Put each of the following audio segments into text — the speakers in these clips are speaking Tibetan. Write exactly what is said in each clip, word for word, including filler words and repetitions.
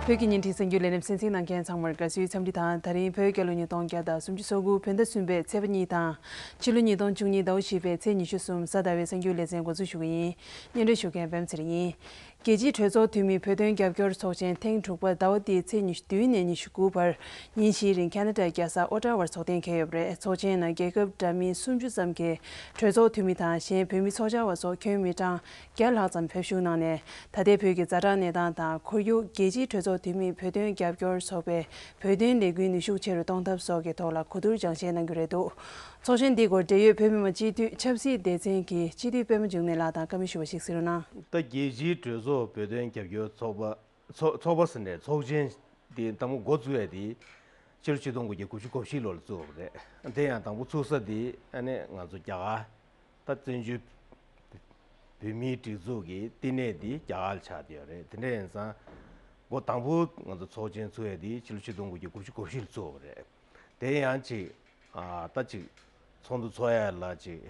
བོད་ཀྱི་ཉིན་བྲིས་གསར་འགྱུར་ལས་རིམ་གསན་གཟིགས་གནང་མཁན་ཚང་མར་དགའ་བསུའི་འཚམས་འདྲི་དང་། ད་རིང་བོད་རྒྱལ་ལོ་ཉིས་སྟོང་བརྒྱ་དང་སུམ་ཅུ་སོ་དགུ་བོད་ཟླ་གསུམ་པའི་ཚེས་པ་གཉིས་དང་། ཕྱི་ལོ་ཉིས་སྟོང་བཅུ་གཉིས་ཟླ་བ་བཞི་པའི་ཚེས་ཉི་ཤུ་གསུམ་གཟའ་ཟླ་བའི་གསར་འགྱུར་ལེ་ཚན་འགོ་འཛུགས་ཞུ་གི་ཡིན། སྙན་སྒྲོན་ཞུ་མཁན་པད་མ་ཚེ་རིང་ཡིན། རྒྱལ་སྤྱིའི་གྲོས་ཚོགས་འཐུས་མིའི་བོད་དོན་རྒྱབ་སྐྱོར་ཚོགས་ཆེན་ཐེངས་དྲུག་པ་ཟླ་བ་འདིའི་ཚེས་ཉི་ཤུ་བདུན་ནས་ཉི་ཤུ་དགུ་བར་ཉིན་བཞིའི་རིང་ཁ་ན་ཌའི་རྒྱལ་ས་ཨོ་ཊ་ཝར་ཚོགས་གཏན་འཁེལ་ཡོད་པ་རེད། ཚོགས་ཆེན་ནང་རྒྱལ་ཁབ་འདྲ་མིན་སུམ་ཅུ་ཙམ་གྱི་གྲོས་ཚོགས་འཐུས་མི་དང་གཞན་བོད་མི་ཚོགས་བཅར་བ་སོགས་ཁྱོན་མི་གྲངས་བརྒྱ་ལྷག་ཙམ་ཕེབས་ཞུགས་གནང་ནས། ད་ལྟའི་བོད་ཀྱི་ཛ་དྲག་གནས་སྟངས་དང་ཁོར་ཡུག་རྒྱལ་སྤྱིའི་གྲོས་ཚོགས་འཐུས་མིས་བོད་དོན་རྒྱབ་སྐྱོར་ཚོགས་པའི་བོད་དོན་ལས་འགུལ་ནུས་ཤུགས་ཆེ་རུ་གཏོང་ཐབས་སོགས་ཀྱི་ཐོག་ལ་གོ་བསྡུར་སྦྱང་བཤད་གནང་རྒྱུ་རེད་འདུག་ཚོགས་ཆེན་འདིའི་སྐོར་འབྲེལ་ཡོད་བོད་མི་མང་སྤྱི་འཐུས་ཆབ་སྲིད་སྡེ་ཚན་གྱི་སྤྱི་འཐུས་པད་མ་འབྱུང་གནས་ལགས་དང་བཀའ་མོལ་ཞུ་བ་ཞིག་གཟིགས་རོགས་གནང་། ད་རྒྱལ་སྤྱིའི་གྲོས་ཚོགས་བོད་དོན་རྒྱབ་སྐྱོར་ཚོགས་པ། ཚོགས་ཚོགས་པ་ཟེར་ནས་ཚོགས་ཆེན་འདི་དང་པོ་འགོ་བཙུགས་ཡ་དེ་ཕྱི་ལོ་ཆིག་སྟོང་དགུ་བརྒྱ་དགུ་བཅུ་གོ་བཞི་ལོ་ལ་བཙུགས་པ་རེད། དེ་ཡང་དང་པོ་ཚུགས་ས་དེ་ཨ་ནི་ང་ཚོ་རྒྱ་གར། ད་བཙན་བྱོལ་བོད་མིའི་སྒྲིག་འཛུགས་ཀྱི་བསྟི་གནས་འདི་རྒྱ་གར་ལ་ཆགས་བསྡད་ཡོད་རེད། དེ་འདྲ་ཡིན་ཙང་འགོ་དང་པོ་ང་ཚོ་ཚོགས་ཆེན་ཚུགས་ཡ་དེ་ཕྱི་ལོ་ཆིག་སྟོང་དགུ་བརྒྱ་དགུ་བཅུ་གོ་བཞི་ལ་ཚུགས་པ་རེད། དེ་ཡང་ཅིག་ཨ་ད་ཅིག་ཚོགས་འདུ་ཚོགས་ཡ་ལ་ཅིག་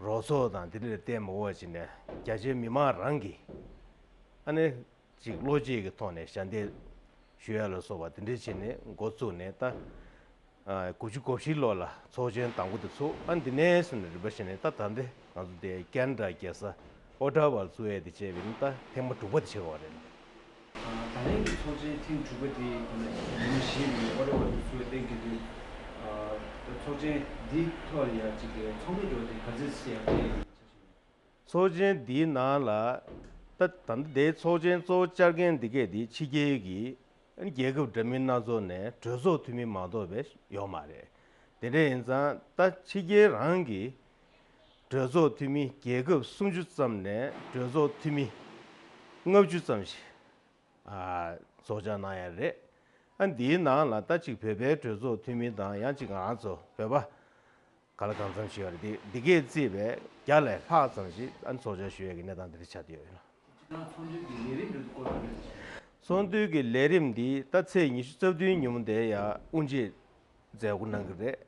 རོགས་ཚོགས་དང་དེ་འདྲ་ལ་བརྟེན་མ་དགོས་པ་བྱས་ནས་རྒྱ་ཆེའི་མི་མང་རང་གིས་ཨ་ནི་ཅིག་བློ་སྐྱེད་ཀྱི་ཐོག་ནས་ཞལ་འདེབས་ཞུ་ཡ་ལ་སོགས་པ་དེ་འདྲ་བྱས་ནས་འགོ་བཙུགས་ནས། ད་ཨ་དགུ་བཅུ་གོ་བཞི་ལོ་ལ་ཚོགས་ཆེན་དང་པོ་དེ་ཚུགས། ཨ་འདི་ནས་བཟུང་ནས་རིམ་པ་བྱས་ནས་ད་ད་ལྟ་ང་ཚོ་དེ་ཁ་ན་ཌ་རྒྱལ་ས་ཨོ་ཊ་ཝར་བཙུགས་ཡས་དེ་བྱས་པ་ཡིན་ན་ད་ཐེངས་མ་དྲུག་པ་དེ་ཆགས་པ་རེད། ཨ་ད་ལན་གྱི་ཚོགས་ཆེན་ཐེངས་དྲུག་པ་དེ་ད་ལན་ཉི་མ་བཞིའི་རིང་ཨོ་ཊ་ཝར་དུ་ཚུགས་པའི་སྟེང་གི་དུས། ཨ་ད་ཚོགས་ཆེན་འདིའི་ཐོག་ལ་ཡ་གཅིག་གི་ཚོགས་མི་འགྲོ་དེ་ག་ཚོད་ཡར་ཕེབས་ཡོད། ཚོགས་ཆེན་འདིའི་ནང་ལ་ད་ད་ལྟ་དེའི་ཚོགས་ཆེན་གཙོ་བོ་བཅར་མཁན་འདི་གས་དེ་ཕྱི་རྒྱལ་གྱི་རྒྱལ་ཁབ་འདྲ་མིན་སྣ་ཚོགས་ནས་གྲོས་ཚོགས་འཐུས་མི་མ་གཏོགས་པའི་ཡོད་མ་རེད། དེ་འདྲ་ཡིན་ཙང་ད་ཕྱི་རྒྱལ་རང་གི་གྲོས་ཚོགས་འཐུས་མི་རྒྱལ་ཁབ་སུམ་ཅུ་ཙམ་ནས་གྲོས་ཚོགས་འཐུས་མི་ལྔ་བཅུ་ཙམ་ཞིག་ཨ་ཚོགས་བཅར་གནང་ཡ་རེད། ཨ་འདིའི་ནང་ལ་ད་ཅིག་བོད་པའི་གྲོས་ཚོགས་འཐུས་མི་དང་ཡང་ཅིག་ང་རང་ཚོ་བོད་པ་ག་ལ་གང་འཚམ་ཞིག་ཡོད་རེད། འདི་འདི་གས་བརྩིས་པའི་བརྒྱ་ལས་ལྷག་ཙམ་ཞིག་ཨ་ཚོགས་བཅར་ཞུ་ཡས་ཀྱི་གནས་སྟངས་འདི་འདྲ་ཆགས་བསྡད་ཡོད་ལ། ཚོགས་འདུའི་གི་ལས་རིམ་འདི་སྐོར་ལ་རེད། ཚོགས་འདུའི་གི་ལས་རིམ་འདི་ད་ཚེས་ཉི་ཤུ་རྩ་བདུན་ཉིན་མོ་དེ་ཡ་དབུ་འབྱེད་མཛད་སྒོ་གནང་གི་རེད།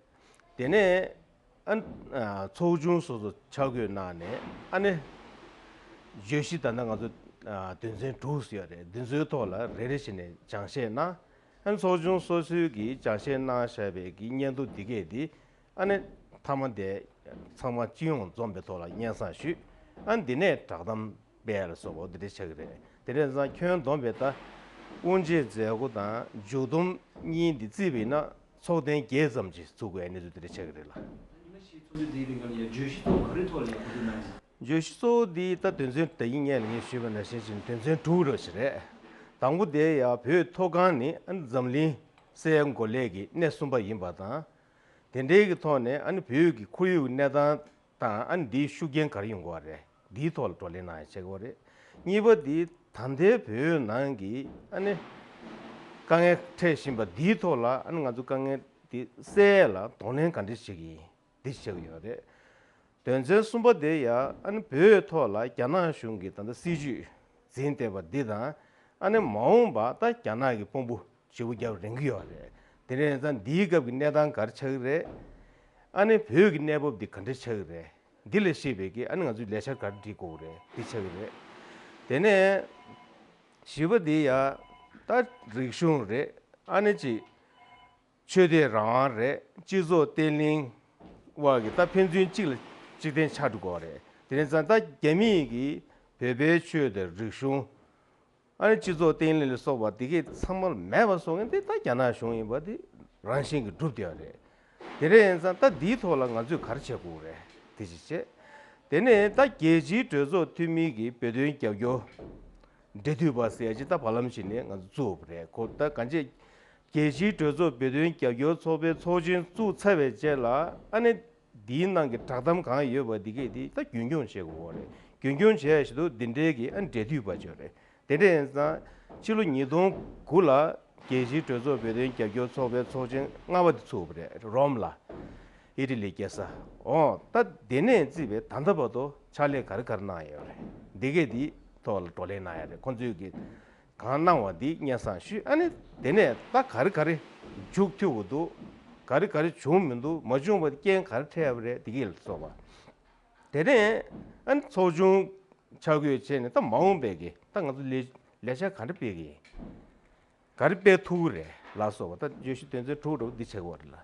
དེ་ནས་ཨ་ཨ་ཚོགས་ཆུང་སོ་སོ་ཆ་བགོས་གནང་ནས་ཨ་ནི་བརྗོད་གཞི་ད་ལྟ་ང་ཚོ་ཨ་དོན་ཚན་དྲུག་ཡོད་རེད། འདི་ཚོའི་ཐོག་ལ་རེ་རེ་བཞིན་ནས་སྦྱང་བཤད་གནང་། ཨ་ནི་ཚོགས་ཆུང་སོ་སོའི་གི་སྦྱང་བཤད་གནང་བཞག་པའི་གི་སྙན་ཐོ་འདི་གས་འདི་ཨ་ནི་མཐའ་མ་དེ་ཚང་མ་སྤྱི་ཡོངས་འཛོམས་པའི་ཐོག་ལ་སྙན་སེང་ཞུས། ཨ་ནི་འདི་ནས་བསྒྲགས་གཏམ་སྤེལ་ལ་སོགས་པ་འདི་འདྲ་ཆགས་ཀྱི་རེད། དེ་འདྲ་ཙང་ཁྱོན་བསྡོམས་པས་ད་དབུ་འབྱེད་མཛད་སྒོ་དང་མཇུག་བསྡོམས་གཉིས་འདི་བརྩིས་པས་ན་ཚོགས་ཐེངས་བརྒྱད་ཙམ་ཅིག་ཚུགས་དགོས་གནས་ཚུལ་དེ་འདྲ་ཆགས་ཀྱི་རེད་ལ། ཚོགས་འདུ་འདིའི་རིང་ལ་ཡང་བརྗོད་གཞི་གཙོ་བོ་ག་རེ་ཐོག་ལ་ཡང་གོ་བསྡུར་གནང་ཡིན། བརྗོད་གཞི་གཙོ་བོ་འདི་ད་དོན་ཚན་ད་ཡིན་ངས་ལ་ངས་ཞུས་པ་ནང་བཞིན་བཞིན་དོན་ཚན་དྲུག་རེ་ཞིག་རེད། དང་པོ་དེ་ཡང་བོད་མཐོ་སྒང་ནི་ཨ་ནི་འཛམ་གླིང་སའི་གོ་ལའི་གི་སྣེ་གསུམ་པ་ཡིན་པ་དང་། དེ་འདྲའི་གི་ཐོག་ནས་ཨ་ནི་བོད་ཀྱི་ཁོར་ཡུག་གི་གནས་སྟངས་དང་ཨ་ནི་འདིའི་ཤུགས་རྐྱེན་ག་རེ་ཡོང་གི་ཡོད་རེད། འདིའི་ཐོག་ལ་བགྲོ་གླེང་གནང་ཡ་བྱེད་དགོས་རེད། གཉིས་པ་འདི་ད་ལྟའི་བོད་ནང་གི་ཨ་ནི་དཀའ་ངལ་འཕྲད་བཞིན་པ་འདིའི་ཐོག་ལ་ཨ་ནི་ང་ཚོ་དཀའ་ངལ་འདི་སེལ་ཡ་ལ་གདོང་ལེན་ག་འདྲ་བྱེད་ཀྱི་ཡིན། འདི་བྱེད་ཀྱི་ཡོད་རེད། དོན་ཚན་གསུམ་པ་དེ་ཡང་ཨ་ནི་བོད་ཐོག་ལ་རྒྱ་ནག་གཞུང་གིས་ད་ལྟ་སྲིད་ཇུས་འཛིན་བསྡད་པ་འདི་དང་། ཨ་ནི་མ་འོངས་པ་ད་རྒྱ་ནག་གི་དཔུང་པོ་ཞེ་པོ་རྒྱབ་རན་གྱི་ཡོད་རེད། དེ་འདྲ་ཡིན་ཙང་འདིའི་སྐབས་ཀྱི་གནས་སྟངས་ག་རེ་ཆགས་ཀྱི་རེད། ཨ་ནི་བོད་ཀྱི་གནས་བབ་འདི་ག་འདྲ་ཆགས་ཀྱི་རེད། འདི་ལ་ཤེས་པའི་གི་ཨ་ནི་ང་ཚོས་ལས་འཆར་ག་རེ་སྒྲིག་དགོས་རེད། འདི་ཆགས་ཀྱི་རེད། དེ་ནས་བཞི་པ་འདི་ཡང་ད་རིག་གཞུང་རེད། ཨ་ནི་ཅིག་ཆོས་དད་རང་དབང་རེད། སྤྱི་ཚོགས་བརྟན་ལྷིང་བར་གྱི་ད་ཕན་ཚུན་གཅིག་ལ་གཅིག་བརྟེན་ཆགས་འགྲོ་གི་རེད། དེ་ཡིན་ཙང་ད་རྒྱ་མིས་ཀྱིས་བོད་པའི་ཆོས་དང་རིག་གཞུང་། ཨ་ནི་སྤྱི་ཚོགས་བརྟན་ལྷིང་ལ་སོགས་པ་དེ་གས་ཚང་མ་མེད་པ་བཟོ་མཁན་དེ་ད་རྒྱ་ནག་གཞུང་ཡིན་པ་དེ་རང་བཞིན་གྱིས་གྲུབ་བསྡད་ཡོད་རེད། དེ་འདྲ་ཡིན་ཙང་ད་འདིའི་ཐོག་ལ་ང་ཚོས་ག་རེ་བྱེད་དགོས་རེད། དེ་ཅིག་བྱས། དེ་ནས་ད་རྒྱལ་སྤྱིའི་གྲོས་ཚོགས་འཐུས་མི་གིས་བོད་དོན་རྒྱབ་སྐྱོར་འབྲེལ་མཐུད་པ་ཟེར་ཡ་ཅིག་ད་བར་ལམ་ཞིག་ནས་ང་ཚོ་བཙུགས་པ་རེད། ཁོ་ད་གང་ཅི། རྒྱལ་སྤྱིའི་གྲོས་ཚོགས་བོད་དོན་རྒྱབ་སྐྱོར་ཚོགས་པའི་ཚོགས་ཆེན་བཙུགས་ཚར་བའི་རྗེས་ལ་ཨ་ནི་འདིའི་ནང་གི་བསྒྲགས་གཏམ་གང་ཡོད་པ་འདི་གས་དེ་ད་རྒྱུན་འཁྱོངས་བྱེད་དགོས་རེད། རྒྱུན་འཁྱོངས་བྱེད་ཡ་ཞིག་ཏུ་འདི་འདྲའི་གི་ཨ་འབྲེལ་མཐུད་པ་ཅིག་ཡོད་རེད། དེ་འདྲ་ཡིན་ཙང་ཕྱི་ལོ་ཉིས་སྟོང་དགུ་ལ་རྒྱལ་སྤྱིའི་གྲོས་ཚོགས་བོད་དོན་རྒྱབ་སྐྱོར་ཚོགས་པའི་ཚོགས་ཆེན་ལྔ་པ་དེ་ཚུགས་པ་རེད། རོམ་ལ། ཨི་ཊ་ལི་རྒྱལ་ས། འོ་ད་དེ་ནས་བརྩིས་པའི་ད་ལྟ་བར་དུ་ཕྱག་ལས་ག་རེ་ག་རེ་གནང་ཡོད་རེད། འདི་གས་འདི་ཐོག་ལ་བགྲོ་གླེང་གནང་ཡ་རེད། ཁོང་ཚོས་ཀྱི་གང་གནང་བ་འདི་སྙན་སེང་ཞུས། ཨ་ནི་དེ་ནས་ད་ག་རེ་ག་རེ་མཇུག་མཐུད་དགོས་འདུག་ག་རེ་ག་རེ་བྱུང་མི་འདུག་མ་བྱུང་བ་རྐྱེན་ག་རེ་འཕྲད་ཡོད་རེད། འདི་གས་ལ་སོགས་པ། དེ་ནས་ཨ་ནི་ཚོགས་ཆུང་ཆ་བགོས་བྱས་ནས་ད་མ་འོངས་པའི་གི་ད་ང་ཚོ་ལས་ལས་འཆར་ག་འདྲ་སྤེལ་གི་ཡིན། ག་རེ་སྤེལ་ཐུབ་ཀྱི་རེད་ལ་སོགས་པ། ད་བརྗོད་གཞི་དོན་ཚན་དྲུག་འདྲ་བོ་འདི་བྱེད་དགོས་རེད་ལ།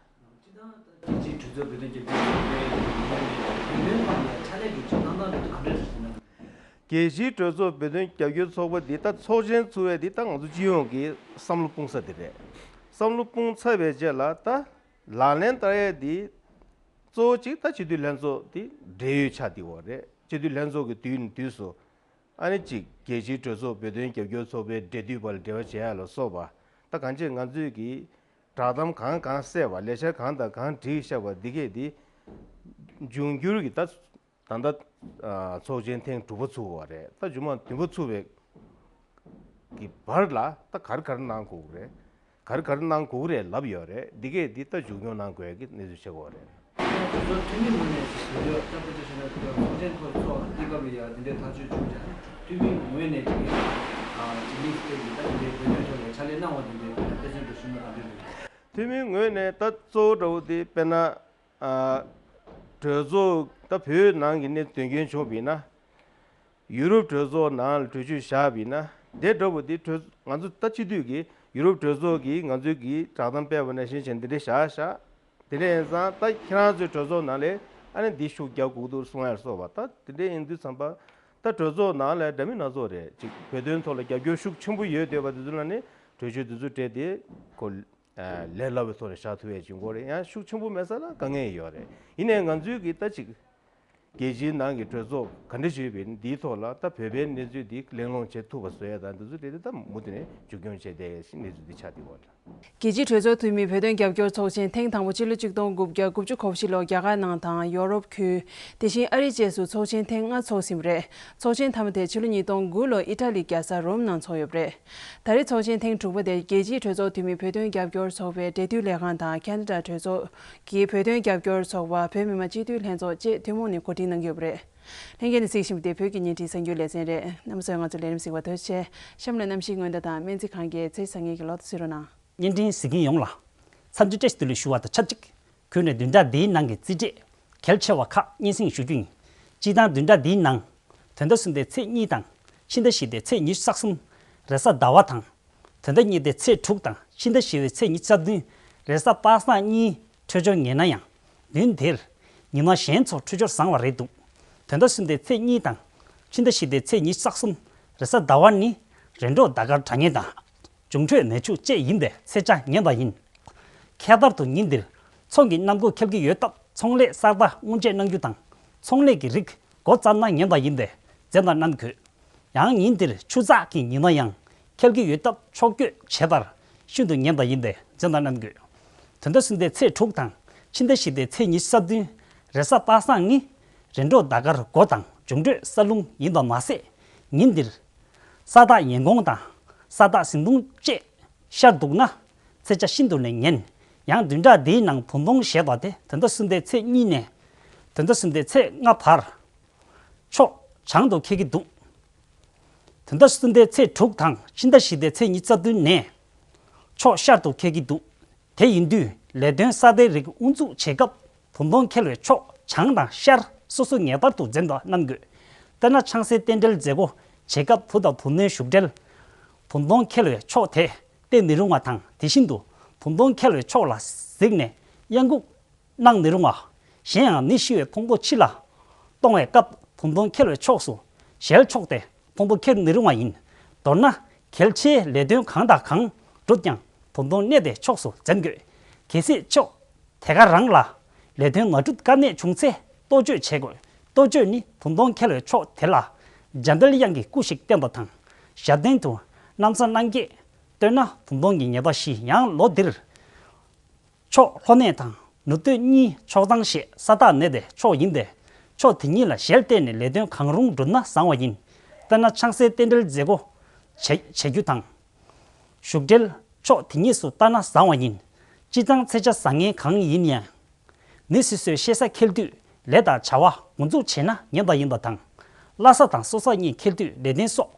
སྤྱིར་བཏང་ད་རྒྱལ་སྤྱིའི་གྲོས་ཚོགས་བོད་དོན་རྒྱབ་སྐྱོར་ཚོགས་པའི་ངོས་ནས་བོད་དོན་ཐོག་ནས་ཕྱག་ལས་སྒྲུབ་ཕྱོགས་གནང་སྟངས་དེ་ཚོ་ག་འདྲ་རེད་ཟེར་ན། རྒྱལ་སྤྱིའི་གྲོས་ཚོགས་བོད་དོན་རྒྱབ་སྐྱོར་ཚོགས་པ་འདི་ད་ཚོགས་ཆེན་ཚུགས་ཡས་འདི་ད་ང་ཚོ་སྤྱི་ཡོངས་ཀྱི་བསམ་བློ་སྤུངས་ས་དེ་རེད། བསམ་བློ་སྤུངས་ཚར་བའི་རྗེས་ལ་ད་ལག་ལེན་བསྟར་ཡས་འདི་གཙོ་བོ་གཅིག་ད་སྤྱི་འཐུས་ལྷན་ཚོགས་འདི་འབྲེལ་ཡོད་ཆགས་བསྡད་ཡོད་རེད། སྤྱི་འཐུས་ལྷན་ཚོགས་ཀྱི་དུས་ནས་དུས་སུ་ཨ་ནི་གཅིག་རྒྱལ་སྤྱིའི་གྲོས་ཚོགས་བོད་དོན་རྒྱབ་སྐྱོར་ཚོགས་པའི་འབྲེལ་མཐུད་པ་ལ་འབྲེལ་བ་བྱེད་ཡ་ལ་སོགས་པ། ད་གང་ཅི་ང་ཚོས་ཀྱི་བསྒྲགས་གཏམ་གང་གང་གསལ་བ། ལས་འཆར་གང་དང་གང་བསྒྲིགས་བཞག་པ་འདི་གས་འདི་འབྱུང་འགྱུར་གྱི་ད་ད་ལྟ་ཨ་ཚོགས་ཆེན་ཐེངས་དྲུག་པ་ཚུགས་པ་རེད། ད་མཇུག་མ་བདུན་པ་ཚུགས་པའི་གི་བར་ལ་ད་ག་རེ་ག་རེ་གནང་དགོས་ཀྱི་རེད། ག་རེ་ག་རེ་གནང་དགོས་ཀྱི་རེད་ལབ་ཡོད་རེད། འདི་གས་འདི་ད་མཇུག་སྐྱོང་གནང་དགོས་ཀྱི་གནས་ཚུལ་ཆགས་ཀྱི་ཡོད་རེད། གྲོས་ཚོགས་འཐུས་མི་ངོས་ནས་ཞུ་ཡོད། ད་ཕལ་ཆེར་ཞུ་ན་ཚོགས་ཆེན་ཐོག་ཚོགས་དེ་སྐབས་ལ་ཡ་འདི་འདྲའི་ཐག་གཅོད་བྱུང་ཀྱང་། འཐུས་མི་ངོས་ནས་ཅིག་ཨ་ཅིག་དམིགས་བསལ་གྱི་ད་འདི་འདྲའི་བོད་དོན་ཐོག་ལ་ཕྱག་ལས་གནང་བ་འདི་འདྲའི་ཕལ་ཆེར་དུ་ཞུ་ན་ག་འདྲ་རེད། འཐུས་མི་ངོས་ནས་ད་གཙོ་བོ་འདྲ་བོ་དེ་དཔེར་ན་ཨ་གྲོས་ཚོགས་ད་བོད་ནང་གི་གནས་དོན་རྐྱེན་བྱུང་བ་ཡིན་ན། ཡུ་རོབ་གྲོས་ཚོགས་ནང་ལ་གྲོས་ཆོད་བཞག་པ་ཡིན་ན། དེ་འདྲ་བོ་དེ་གྲོས་ང་ཚོ་ད་སྤྱི་འཐུས་ཀྱིས་ཡུ་རོབ་གྲོས་ཚོགས་ཀྱིས་ང་ཚོའི་གི་བསྒྲགས་གཏམ་སྤེལ་བ་ནང་བཞིན་བྱས་འདི་འདྲ་བཞག་བཞག་དེ་འདྲ་ཡིན་ཙང་ད་ཁྱེད་རང་ཚོའི་གྲོས་ཚོགས་ནང་ལ་ཨ་ནི་འདི་ཤུགས་རྒྱག་དགོས་འདུག་གསུང་ཡ་ལ་སོགས་པ། ད་དེ་འདྲ་ཡིན་དུས་ཙམ་པ་ད་གྲོས་ཚོགས་ནང་ལ་འདྲ་མིན་སྣ་ཚོགས་རེད། ཅིག་བོད་དོན་ཐོག་ལ་རྒྱབ་སྐྱོར་ཤུགས་ཆེན་པོ་ཡོད་བསྡད་པ་དེ་ཚོ་ལ་ནི་གྲོས་ཆོད་དེ་ཚོ་སྤྲད་དེ་ཁོ་ལས་སླ་བའི་ཐོག་ནས་བཞག་ཐུབ་ཡས་ཅིག་དགོས་རེད། ཡང་ཤུགས་ཆེན་པོ་མེད་ས་ལ་དཀའ་ངལ་ཡོད་རེད། ཡིན་ནའི་ང་ཚོའི་གི་ད་ཅིག་རྒྱལ་སྤྱིའི་ནང་གི་གྲོས་ཚོགས་ག་འདྲ་ཞིག་ཡོད་པའི་འདིའི་ཐོག་ལ་ད་བོད་པའི་གནས་ཚུལ་འདི་གླེང་སློང་བྱེད་ཐུབ་པ་བཟོ་ཡས་དང་འདི་ཚོ་དེ་དེ་ད་མུ་མཐུད་ནས་མཇུག་སྐྱོང་བྱས་བསྡད་ཡས་ཞིག་གནས་ཚུལ་འདི་ཆགས་བསྡད་ཡོད་རེད། རྒྱལ་སྤྱིའི་གྲོས་ཚོགས་འཐུས་མི་བོད་དོན་རྒྱབ་སྐྱོར་ཚོགས་ཆེན་ཐེངས་དང་པོ་ཕྱི་ལོ་ཆིག་སྟོང་དགུ་བརྒྱ་དགུ་བཅུ་གོ་བཞི་ལོར་རྒྱ་གར་ནང་དང་ཡོ་རོབ་ཁུལ། དེ་བཞིན་ཨ་རི་བཅས་སུ་ཚོགས་ཆེན་ཐེངས་ལྔ་ཚོགས་ཟིན་པ་རེད། ཚོགས་ཆེན་མཐའ་མ་དེ་ཕྱི་ལོ་ཉིས་སྟོང་དགུ་ལོར་ཨི་ཊ་ལིའི་རྒྱལ་ས་རོམ་ནང་ཚོགས་ཡོད་པ་རེད། ད་རེས་ཚོགས་ཆེན་ཐེངས་དྲུག་པ་དེ་རྒྱལ་སྤྱིའི་གྲོས་ཚོགས་འཐུས་མི་བོད་དོན་རྒྱབ་སྐྱོར་ཚོགས་པའི་འབྲེལ་མཐུད་ལས་ཁང་དང་ཁེ་ན་ཌ་གྲོས་ཚོགས་ཀྱི་བོད་དོན་རྒྱབ་སྐྱོར་ཚོགས་པ། བོད་མི་མང་སྤྱི་འཐུས་ལྷན་ཚོགས་བཅས་ཐུན་མོང་ནས་གོ་སྒྲིག་གནང་གི་ཡོད་པ་རེད། ལྷན་རྒྱས་ནས་གཟིགས་བཞིན་པ་དེ་བོད་ཀྱི་བརྙན་འཕྲིན་གསར་འགྱུར་ལེ་ཚན་རེད། རྣམ་པ་ཚོས་ང་ཚོའི་ལས་རིམ་གཟིགས་པར་ཐུགས་རྗེ་ཆེ། གཤམ་ལ་གནམ་གཤིས་སྔོན་བརྡ་དང་སྨན་རྩིས་ཁང་གི་ཚེས་བཟང་ངན་གྱི་ལོ་ཐོ་གཟིགས་རོགས་གནང་། བརྙན་འཕྲིན་གཟིགས་མཁན་ཡོངས་ལ་འཚམས་འདྲི་བཀྲ་ཤིས་བདེ་ལེགས་ཞུ་བ་དང་ཆབས་ཅིག་ཁྱོན་ནས་བདུན་ཕྲག་འདིའི་ནང་གི་རྩིས་འབྲས་གལ་ཆེ་བ་ཁག་སྙན་སེང་ཞུ་རྒྱུ་ཡིན། སྤྱིར་བཏང་བདུན་ཕྲག་འདིའི་ནང་། བོད་ཟླ་གསུམ་པའི་ཚེས་གཉིས་དང་། ཕྱི་ཟླ་བཞི་པའི་ཚེས་ཉི་ཤུ་རྩ་གསུམ། རེས་གཟའ་ཟླ་བ་དང་། བོད་ཟླ་གཉིས་པའི་ཚེས་དྲུག་དང་ཕྱི་ཟླ་བཞི་པའི་ཚེས་ཉི་ཤུ་རྩ་བདུན། རེས་གཟའ་པ་སངས་གཉིས་འཕྲོད་སྦྱོར་ངན་ན་ཡང་། བདུན་དེར་ཉི་མ་གཞན་ཚོ་འཕྲོད་སྦྱོར་བཟང་བ་རེད་འདུག་བོད་ཟླ་གསུམ་པའི་ཚེས་གཉིས་དང་། ཕྱི་ཟླ་བཞི་པའི་ཚེས་ཉི་ཤུ་རྩ་གསུམ། རེས་གཟའ་ཟླ་བ་ནི། རེས་འགྲོགས་ཟླ་སྐར་དྲ་བརྙན་དང་། འབྱུང་འཕྲོད་མེ་ཆུ་བཅས་ཡིན་པས་ཚེས་ཆ་ངན་པ་ཡིན། ཁྱད་པར་དུ་ཉིན་འདིར་ཚོང་གི་གནམ་སྒོ་ཁེལ་གྱི་ཡོད་སྟབས་ཚོང་ལས་གསར་པ་དབུ་འབྱེད་གནང་རྒྱུ་དང་། ཚོང་ལས་ཀྱི་རིགས་འགོ་བརྩམས་ན་ངན་པ་ཡིན་པས་འཛེམ་པ་གནང་དགོས། ཡང་ཉིན་འདིར་ཆུ་ཚགས་ཀྱི་ཉི་མ་ཡང་ཁེལ་གྱི་ཡོད་སྟབས་ཕྱོགས་བསྐྱོད་བྱེད་པར་ཤིན་ཏུ་ངན་པ་ཡིན་པས་འཛེམ་པ་གནང་དགོས། བོད་ཟླ་གསུམ་པའི་ཚེས་དྲུག་དང་ཕྱི་ཟླ་བཞི་པའི་ཚེས་ཉི་ཤུ་རྩ་བདུན། རེས་གཟའ་པ་སངས་ཉིན། རེས་འགྲོགས་ཟླ་སྐར་མགོ་དང་འབྱུང་འཕྲོད་ས་རླུང་ཡིན་པ་མ་ཟད། ཉིན་འདིར་ས་བདག་ཡན་གོང་དང་ས་བདག་ཟིང་ཐུང་བཅས་ཤར་འདུག་ན་ཚེས་ཆ་ཤིན་ཏུ་ནས་ངན། ཡང་བདུན་ཕྲག་འདིའི་ནང་བུ་སྟོང་ཞེས་པ་དེ་བོད་ཟླ་གསུམ་པའི་ཚེས་གཉིས་ནས་བོད་ཟླ་གསུམ་པའི་ཚེས་ལྔ་བར་ཕྱོགས་བྱང་དུ་འཁེལ་གྱི་འདུག་བོད་ཟླ་གསུམ་པའི་ཚེས་དྲུག་དང་ཕྱི་ཟླ་བཞི་པའི་ཚེས་ཉི་ཤུ་རྩ་བདུན་ནས་ཕྱོགས་ཤར་དུ་འཁེལ་གྱི་འདུག་དེ་ཡིན་དུས་ལས་དོན་གསར་པའི་རིགས་དབུ་འཛུགས་བྱེད་སྐབས་བུ་སྟོང་འཁེལ་བའི་ཕྱོགས་བྱང་དང་ཤར་སོ་སོ་ངེས་པར་དུ་འཛེམ་པ་གནང་དགོས། དཔེར་ན་ཆང་སའི་རྟེན་འབྲེལ་མཛད་སྒོ་བྱེད་སྐབས་བུ་དང་བུ་མོའི་བཞུགས་གྲལ་བུ་སྟོང་འཁེལ་བའི་ཕྱོགས་དེ་བལྟས་མི་རུང་བ་དང་དེ་བཞིན་དུ་བུ་སྟོང་འཁེལ་བའི་ཕྱོགས་ལ་གཟིགས་ནས་གཡང་འགུགས་གནང་མི་རུང་བ། གཞན་ཡང་ནད་ཤི་བའི་ཕུང་པོ་ཕྱི་ལ་གཏོང་བའི་སྐབས་བུ་སྟོང་འཁེལ་བའི་ཕྱོགས་སུ་ཞལ་ཕྱོགས་ཏེ་ཕུང་པོ་འཁྱེར་མི་རུང་བ་ཡིན། མདོར་ན་གལ་ཆེའི་ལས་དོན་གང་དང་གང་བསྒྲུབས་ཀྱང་བུ་སྟོང་གནས་པའི་ཕྱོགས་སུ་འཛེམ་དགོས། གལ་སྲིད་ཕྱོགས་དེ་ག་རང་ལ་ལས་དོན་མ་འགྲུབ་དཀའ་གནད་བྱུང་ཚེ་གཏོ་བཅོས་བྱེད་དགོས། གཏོ་བཅོས་ནི་བུ་སྟོང་འཁེལ་བའི་ཕྱོགས་དེ་ལ་འཇམ་དཔལ་དབྱངས་ཀྱི་སྐུ་ཞིག་བསྟན་པ་དང་། ཞབས་བརྟན་དུ་གནམ་ས་སྣང་བརྒྱད་བསྟོད་ན་བུ་སྟོང་གི་ཉེས་པ་ཞི། ཡང་ལོ་འདིར་ཕྱོགས་ལྷོ་གནས་དང་ནུབ་སྟོད་གཉིས་ཕྱོགས་གཙང་ཞེས་ས་བདག་གནས་པའི་ཕྱོགས་ཡིན་པས་ཕྱོགས་དེ་གཉིས་ལ་ཞལ་གཏད་ནས་ལས་དོན་གང་རུང་བསྒྲུབས་ན་བཟང་བ་ཡིན། དཔེར་ན་ཆང་སའི་རྟེན་འབྲེལ་མཛད་སྒོ་བྱེད་བྱེད་རྒྱུ་དང་། བཞུགས་གྲལ་ཕྱོགས་དེ་གཉིས་སུ་བལྟ་ན་བཟང་བ་ཡིན། སྤྱིར་བཏང་ཚེས་ཆ་བཟང་ངན་གང་ཡིན་ཡང་། མི་སོ་སོའི་ཤེས་ས་འཁེལ་དུས་ལས་དང་བྱ་བ་འགོ་འཛུགས་བྱས་ན་ངན་པ་ཡིན་པ་དང་། གླ་ས་དང་གསོ་ས་གཉིས་འཁེལ་དུས་ལས་དོན་སོགས་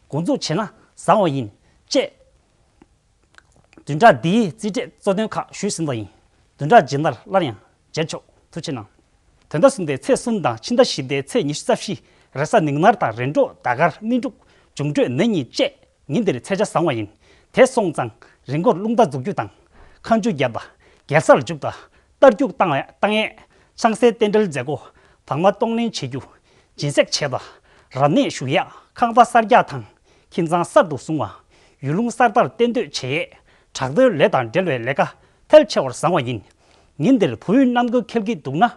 འགོ་འཛུགས་བྱས་ན་བཟང་བ་ཡིན། ཅེས། བདུན་ཕྲག་འདིའི་རྩིས་འབྲས་གཙོ་དོན་ཁག་ཞུས་ཟིན་པ་ཡིན། བདུན་ཕྲག་རྗེས་མར་སླར་ཡང་མཇལ་ཆོག་ཐུགས་རྗེ་གནང་། བོད་ཟླ་གསུམ་པའི་ཚེས་གསུམ་དང་ཕྱི་ཟླ་བཞི་པའི་ཚེས་ཉི་ཤུ་རྩ་བཞི། རེས་གཟའ་ཉིན་དཀར་དང་རེས་འགྲོགས་ཟླ་སྐར་སྨིན་དྲུག་འབྱུང་འཕྲོད་ནད་གཉིས་བཅས་ཉིན་འདིར་ཚེས་ཆ་བཟང་བ་ཡིན། དེ་སོང་ཙང་རི་མགོར་རླུང་རྟ་འཛུགས་རྒྱུ་དང་། མཁའ་མཇུག་བརྒྱབ་པ། གེ་སར་འཇུག་དང་། རྟ་རྒྱུག་བཏང་བ་བཏང་ཡས། ཆང་སའི་རྟེན་འབྲེལ་མཛད་སྒོ། བག་མ་གཏོང་ལེན་བྱེད་རྒྱུ། སྦྱིན་སྲེག་བྱེད་དང་། རབ་གནས་ཞུ་ཡས། ཁང་པ་གསར་རྒྱག་དང་། ཁྱིམ་ཚང་གསར་དུ་བཟུང་བ། ཡུལ་ལུང་གསར་དར་གཏན་སྡོད་བྱེད་ཡས། དྲག་རྡོའི་ལས་དང་འབྲེལ་བའི་ལས་ཀ་ཐལ་ཆེ་བར་བཟང་བ་ཡིན། ཉིན་འདིར་བུ་ཡུག་གནམ་སྒོ་ཁེལ་གྱི་འདུག་ན།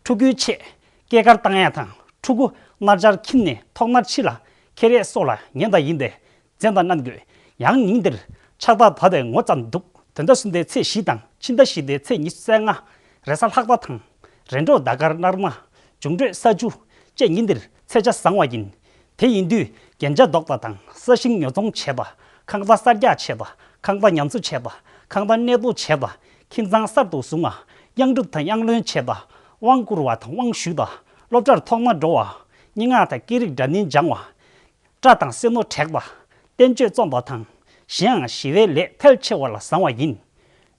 ཕྲུ་གུའི་ཆེད། སྐྱེས་སྐར་བཏང་ཡས་དང་། ཕྲུ་གུ་སྣར་སྦྱར་ཁྱིམ་ནས་ཐོག་སྣར་ཕྱི་ལ་ཁྱེར་ཡས་སོགས་ལ་ཉན་པ་ཡིན་ཏེ། འཛེམ་དང་གནང་དགོས། ཡང་ཉིན་འདིར་ཆར་པ་བབས་པའི་ངོ་ཙམ་འདུག་དོན་དག་གསུམ་པའི་ཚེས་བཞི་དང་ཕྱི་ཟླ་བཞི་པའི་ཚེས་ཉི་ཤུ་རྩ་ལྔ། རེས་གཟའ་ལྷག་པ་དང་། རེས་འགྲོགས་ཟླ་སྐར་སྣར་མ། འབྱུང་འཕྲོད་ས་བཅུ། བཅས་ཉིན་འདིར་ཚེས་ཆ་བཟང་བ་ཡིན། དེ་ཡིན་དུས་རྒྱན་ཆ་འདོགས་པ་དང་ས་ཞིང་ཉོ་ཚོང་བྱེད་པ། ཁང་པ་གསར་རྒྱག་བྱེད་པ། ཁང་པ་ཉམས་གསོ་བྱེད་པ། ཁང་པ་གནས་སྤོ་བྱེད་པ། ཁྱིམ་ཚང་གསར་དུ་བཟུང་བ། གཡང་སྒྲུབ་དང་གཡང་ལོན་བྱེད་པ། དབང་བསྐུར་བ་དང་དབང་ཞུས་པ། སློབ་གྲྭར་ཐོག་མ་འགྲོ་བ། སྙན་ངག་དང་སྐད་རིགས་འདྲ་མིན་སྦྱང་བ། སྐྲ་དང་སེན་མོ་བྲེག་པ། བསྟན་བཅོས་རྩོམ་པ་དང་། གཞན་ཡང་ཞི་བའི་ལས་ཐལ་ཆེ་བ་ལ་བཟང་བ་ཡིན།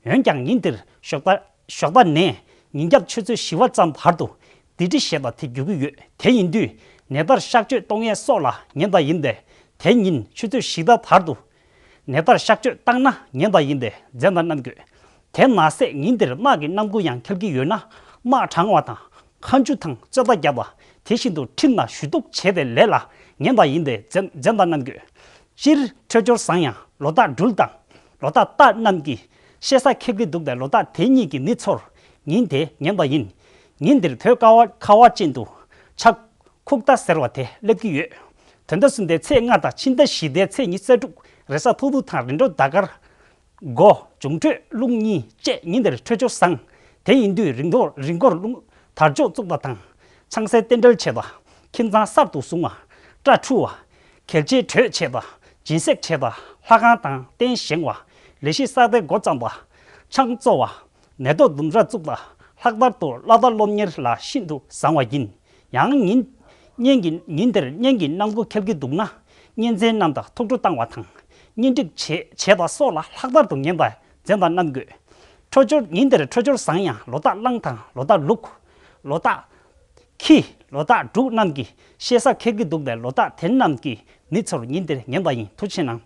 འོན་ཀྱང་ཉིན་དེར་ཞོགས་པ་ཞོགས་པ་ནས་ཉིན་རྒྱབ་ཆུ་ཚོད་བཞི་པ་ཙམ་བར་དུ་སྡིག་སྒྲིབ་ཞེས་པ་དེ་རྒྱུག་གི་ཡོད། དེ་ཡིན་དུས་ནད་པར་གཤག་བཅོས་གཏོང་ཡས་སོགས་ལ་ཉན་པ་ཡིན་ཏེ། དེ་ཉིན་ཆུ་ཚོད་བཞི་པ་བར་དུ་ནད་པར་གཤག་བཅོས་བཏང་ན་ཉན་པ་ཡིན་ཏེ་འཛེམ་པ་གནང་དགོས། དེ་མ་ཟད་ཉིན་དེར་དམག་གི་གནམ་སྒོ་ཡང་འཁེལ་གྱི་ཡོད་ན། དམག་དྲང་བ་དང་། མཁའ་མཇུག་དང་རྩོད་པ་བརྒྱབ་པ། དེ་བཞིན་དུ་ཁྲིམས་ལ་ཞུ་གཏུག་བྱེད་པའི་ལས་ལ་ཉན་པ་ཡིན་ཏེ་འཛེམ་འཛེམ་པ་གནང་དགོས། སྤྱིར་འཕྲོད་སྦྱོར་བཟང་ཡང་ལོ་རྟགས་སྦྲུལ་དང་། ལོ་རྟགས་སྟག་རྣམས་ཀྱི་ཤེས་ས་ཁེབས་ཀྱི་འདུག་པས་ལོ་རྟགས་དེ་གཉིས་ཀྱི་མི་ཚོར་ཉིན་དེ་ཉན་པ་ཡིན། ཉིན་འདིར་བོད་ཁ་བ་ཁ་བ་ཅན་དུ་ཆ་ཁུག་རྟ་ཟེར་བ་དེ་སླེབས་ཀྱི་ཡོད། དོན་དག་གསུམ་པའི་ཚེས་ལྔ་དང་ཕྱི་ཟླ་བཞི་པའི་ཚེས་ཉི་ཤུ་རྩ་དྲུག་རེས་གཟའ་ཐུག་ཐུག་དང་རེས་འགྲོགས་ཟླ་སྐར། སྒོ། འབྱུང་འཕྲོད་རླུང་གཉིས་བཅས་ཉིན་དེར་འཕྲོད་སྦྱོར་བཟང་། དེ་ཡིན་དུས་རི་མགོར་རི་མགོར་རླུང་དར་ལྕོག་བཙུགས་པ་དང་། ཆང་སའི་རྟེན་འབྲེལ་བྱེད་པ། ཁྱིམ་ཚང་གསར་དུ་བཟུང་བ། སྐྲ་འཁྲུ་བ། གལ་ཆེའི་གྲོས་བྱེད་པ། སྦྱིན་སྲེག་བྱེད་པ། ལྷ་ཁང་དང་རྟེན་བཞེངས་བ། ལས་གཞི་གསར་པའི་འགོ་བརྩམས་པ། ཆང་བཙོ་བ། མེ་ཏོག་ལྡུམ་ར་བཙུགས་པ། ལྷག་པར་དུ་བླ་དྭགས་སློབ་གཉེར་ལ་ཤིན་ཏུ་བཟང་བ་ཡིན། ཡང་ཉིན། གཉེན་གྱི་ཉིན་དེར་གཉེན་གྱི་གནམ་སྒོ་འཁེལ་གྱི་འདུག་ན། གཉེན་ཚན་རྣམས་དང་ཐུགས་སྤྲོ་བཏང་བ་དང་། གཉེན་སྒྲིག་བྱེད་བྱེད་པ་སོགས་ལ་ལྷག་པར་དུ་ཉན་པ་འཛེམ་པ་གནང་དགོས། འཕྲོད་སྦྱོར་ཉིན་དེར་འཕྲོད་སྦྱོར་བཟང་ཡང་ལོ་རྟགས་གླང་དང་ལོ་རྟགས་ལུག་ལོ་རྟགས་ཁྱི། ལོ་རྟགས་འབྲུག་རྣམས་ཀྱི་ཤེས་ས་ཁེབས་ཀྱི་འདུག་པས་ལོ་རྟགས་དེ་རྣམས་ཀྱི་མི་ཚོར་ཉིན་དེར་ཉན་པ་ཡིན། ཐུགས་རྗེ་གནང་།